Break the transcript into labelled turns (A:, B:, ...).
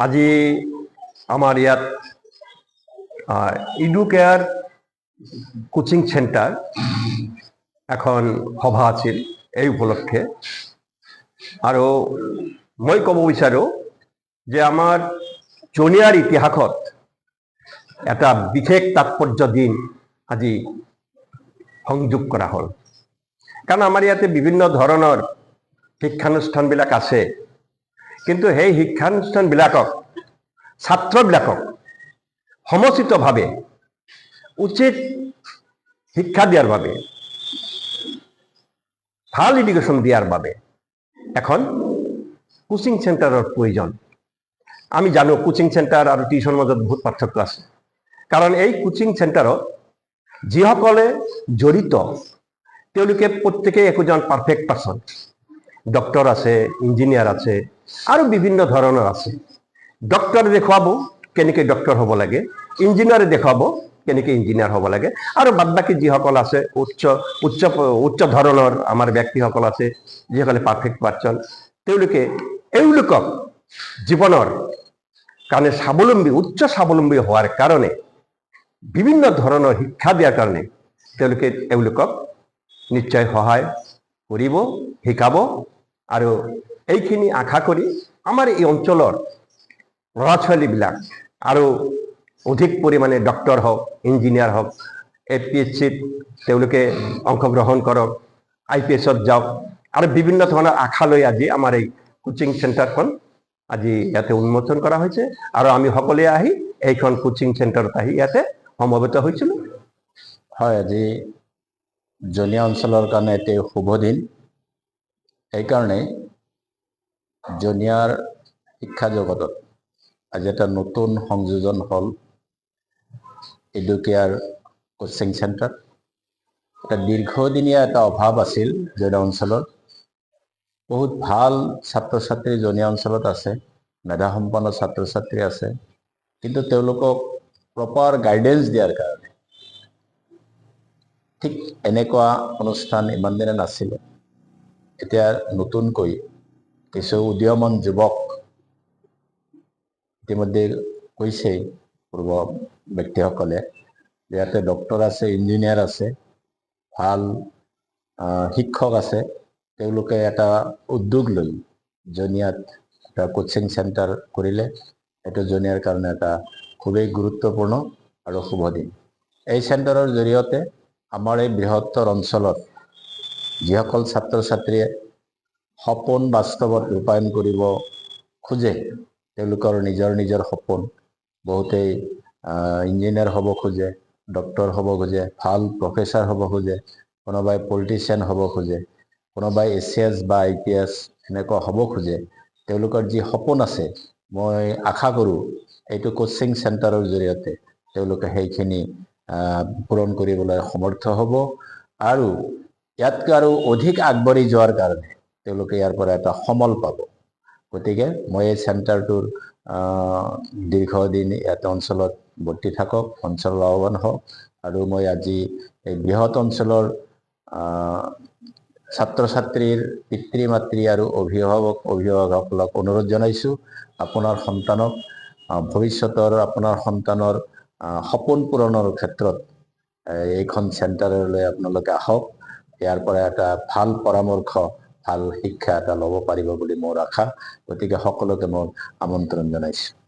A: আজি আমাৰ ইয়াত ইডুকেয়াৰ কোচিং চেণ্টাৰ এখন সভা আছিল এই উপলক্ষে। আৰু মই ক'ব বিচাৰোঁ যে আমাৰ জনিয়াৰ ইতিহাসত এটা বিশেষ তাৎপৰ্য দিন আজি সংযোগ কৰা হ'ল। কাৰণ আমাৰ ইয়াতে বিভিন্ন ধৰণৰ শিক্ষানুষ্ঠানবিলাক আছে, কিন্তু সেই শিক্ষানুষ্ঠানবিলাকক ছাত্ৰবিলাকক সমুচিতভাৱে উচিত শিক্ষা দিয়াৰ বাবে, ভাল এডুকেশ্যন দিয়াৰ বাবে এখন কোচিং চেণ্টাৰৰ প্ৰয়োজন। আমি জানো, কোচিং চেণ্টাৰ আৰু টিউশ্যনৰ মাজত বহুত পাৰ্থক্য আছে। কাৰণ এই কোচিং চেণ্টাৰত যিসকলে জড়িত, তেওঁলোকে প্ৰত্যেকেই একোজন পাৰফেক্ট পাৰ্চন। ডক্টৰ আছে, ইঞ্জিনিয়াৰ আছে আৰু বিভিন্ন ধৰণৰ আছে। ডক্টৰে দেখুৱাব কেনেকৈ ডক্টৰ হ'ব লাগে, ইঞ্জিনিয়াৰে দেখুৱাব কেনেকৈ ইঞ্জিনিয়াৰ হ'ব লাগে আৰু বাদ বাকী যিসকল আছে, উচ্চ উচ্চ উচ্চ ধৰণৰ আমাৰ ব্যক্তিসকল আছে, যিসকলে পাৰফেক্ট পাৰ্চন, তেওঁলোকে এওঁলোকক জীৱনৰ কাৰণে স্বাৱলম্বী, উচ্চ স্বাৱলম্বী হোৱাৰ কাৰণে বিভিন্ন ধৰণৰ শিক্ষা দিয়াৰ কাৰণে তেওঁলোকে এওঁলোকক নিশ্চয় সহায় কৰিব, শিকাব। আৰু এইখিনি আশা কৰি আমাৰ এই অঞ্চলৰ ল'ৰা ছোৱালীবিলাক আৰু অধিক পৰিমাণে ডক্টৰ হওক, ইঞ্জিনিয়াৰ হওক, এ পি এছ চিত তেওঁলোকে অংশগ্ৰহণ কৰক, আই পি এছত যাওক আৰু বিভিন্ন ধৰণৰ আশা লৈ আজি আমাৰ এই কোচিং চেণ্টাৰখন আজি ইয়াতে উন্মোচন কৰা হৈছে। আৰু আমি সকলোৱে আহি এইখন কোচিং চেণ্টাৰত আহি ইয়াতে সমবেত হৈছিলোঁ।
B: হয়, আজি জনীয়া অঞ্চলৰ কাৰণে এটি শুভ দিন। সেইকাৰণেই জনীয়াৰ শিক্ষা জগতত আজি এটা নতুন সংযোজন হ'ল, এডুকেয়াৰ কোচিং চেণ্টাৰ। এটা দীৰ্ঘদিনীয়া এটা অভাৱ আছিল জনীয়া অঞ্চলত। বহুত ভাল ছাত্ৰ ছাত্ৰী জনীয়া অঞ্চলত আছে, মেধাসম্পন্ন ছাত্ৰ ছাত্ৰী আছে, কিন্তু তেওঁলোকক প্ৰপাৰ গাইডেঞ্চ দিয়াৰ কাৰণে ঠিক এনেকুৱা অনুষ্ঠান ইমান দিনে নাছিলে। এতিয়া নতুনকৈ কিছু উদীয়মান যুৱক, ইতিমধ্যে কৈছেই পূৰ্ব ব্যক্তিসকলে যে ইয়াতে ডক্টৰ আছে, ইঞ্জিনিয়াৰ আছে, ভাল শিক্ষক আছে। তেওঁলোকে এটা উদ্যোগ লৈ জনীয়াত এটা কোচিং চেণ্টাৰ কৰিলে। এইটো জনীয়াৰ কাৰণে এটা খুবেই গুৰুত্বপূৰ্ণ আৰু শুভ দিন। এই চেণ্টাৰৰ জৰিয়তে আমাৰ এই বৃহত্তৰ অঞ্চলত যিসকল ছাত্ৰ ছাত্ৰীয়ে সপোন বাস্তৱত ৰূপায়ণ কৰিব খোজে, তেওঁলোকৰ নিজৰ নিজৰ সপোন, বহুতেই ইঞ্জিনিয়াৰ হ'ব খোজে, ডক্টৰ হ'ব খোজে, ভাল প্ৰফেচাৰ হ'ব খোজে, কোনোবাই পলিটিচিয়ান হ'ব খোজে, কোনোবাই এ চি এছ বা আই পি এছ এনেকুৱা হ'ব খোজে। তেওঁলোকৰ যি সপোন আছে, মই আশা কৰোঁ এইটো কোচিং চেণ্টাৰৰ জৰিয়তে তেওঁলোকে সেইখিনি পূৰণ কৰিবলৈ সমৰ্থ হ'ব আৰু ইয়াতকৈ আৰু অধিক আগবাঢ়ি যোৱাৰ কাৰণে তেওঁলোকে ইয়াৰ পৰা এটা সমল পাব। গতিকে মই এই চেণ্টাৰটোৰ দীৰ্ঘদিন ইয়াতে অঞ্চলত বৰ্তি থাকক, অঞ্চল লাভৱান হওক আৰু মই আজি এই বৃহৎ অঞ্চলৰ ছাত্ৰ ছাত্ৰীৰ পিতৃ মাতৃ আৰু অভিভাৱক অভিভাৱকসকলক অনুৰোধ জনাইছোঁ, আপোনাৰ সন্তানক ভৱিষ্যতৰ আপোনাৰ সন্তানৰ সপোন পূৰণৰ ক্ষেত্ৰত এইখন চেণ্টাৰলৈ আপোনালোকে আহক। ইয়াৰ পৰা এটা ভাল পৰামৰ্শ, ভাল শিক্ষা এটা ল'ব পাৰিব বুলি মোৰ আশা। গতিকে সকলোকে মই আমন্ত্ৰণ জনাইছোঁ।